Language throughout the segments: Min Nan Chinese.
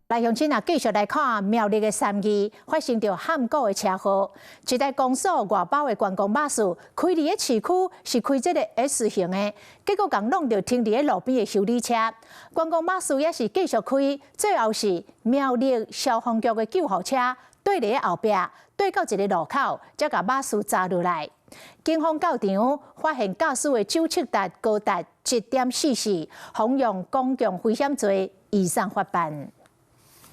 來鄉親啊，繼續來看苗栗的三義發生著譀古的車禍，一台公所外包的觀光巴士開佇个市區是開這个 S 型的，結果共挵著停佇咧路邊的修理車。觀光巴士也是繼續開，最後是苗栗消防局的救護車綴佇咧後壁，綴到一个路口，才共巴士砸落來。警方到場發現駕駛的酒測值高達1.44，予用公共危險罪移送法辦。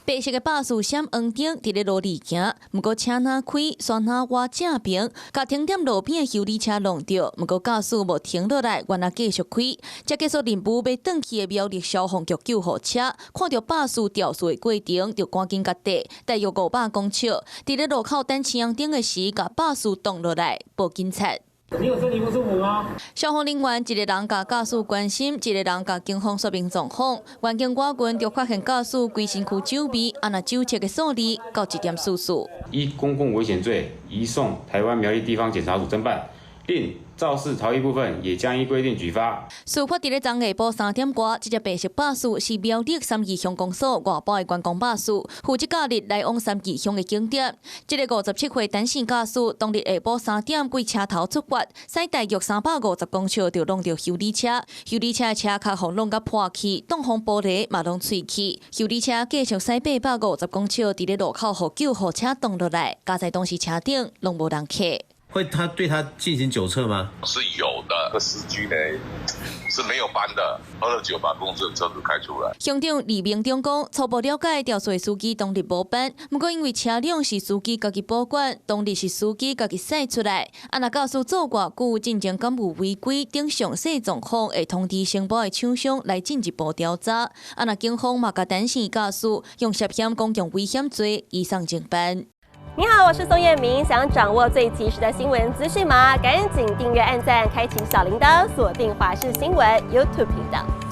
白色的巴士閃黃燈，佇咧路裡行，毋過車若開，煞若倚正爿，共停踮路邊的修理車挵著，毋過駕駛無停落來，原來繼續開。才結束任務欲轉去的苗栗消防局救護車，看著巴士肇事的過程，就趕緊共綴，大約500公尺，佇咧路口等青紅燈的時，共巴士擋落來，報警察。你有身體不舒服嗎？消防人員一个人共駕駛關心，一个人共警方說明狀況。遠景外觀就發現駕駛規身軀酒味，啊若酒測的數字到1.44。依公共危險罪移送臺灣苗栗地方檢察署偵辦，另肇事逃逸部分也將依規定舉發。事發佇咧昨下晡3點外，這隻白色巴士是苗栗三義鄉公所外包的觀光巴士，負責假日來往三義鄉的景點。這个57歲陳姓駕駛，當日下晡3點幾車頭出發，駛大約350公尺就挵著修理車，修理車的車殼予挵甲破去，擋風玻璃嘛攏碎去。修理車繼續駛850公尺，佇咧路口予救護車擋落來，佳哉當時車頂攏無人客。會他對他進行酒測嗎？是有的，個司機呢是沒有班的，喝了酒把公司的車子開出來。鄉長李明忠講，初步了解，肇事司機當日無班，毋過因為車輛是司機家己保管，當日是司機家己駛出來。啊，若駕駛做偌久，進前敢有違規等詳細狀況，會通知承包的廠商來進一步調查。啊，若警方嘛共陳姓駕駛用涉嫌公共危險罪移送偵辦。你好，我是宋燕明。想掌握最及時的新聞資訊嗎？趕緊訂閱、按讚、開啟小鈴鐺，鎖定華視新聞 YouTube 頻道。